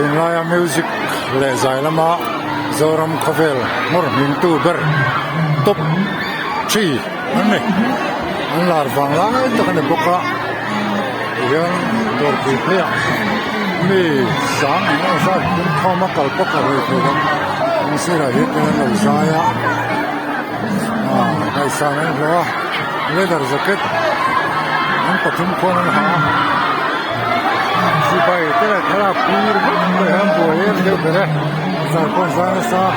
Tunlaia music leh zai lama Zoram khawvel hmawr hmingtu ber top three an ni. An lar vang lai tak a ni bawk a tihian dawrpui pheiah mi sang eng emaw zat pumkhawm a kal bawk a rei thei bawk. An sirah hian an lo zai a ah ngaihsan an hlawh a leather jacket an pathum khawn an ha a sipai te leh thlalak pui ringawt pawh hian buai em deuh ber e zai pawh an zai nasa a.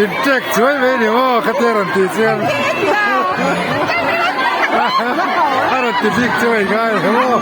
In tek chuai mai ni maw khatia rawn tih chuan a rawn ti bik chu a ingai lo maw.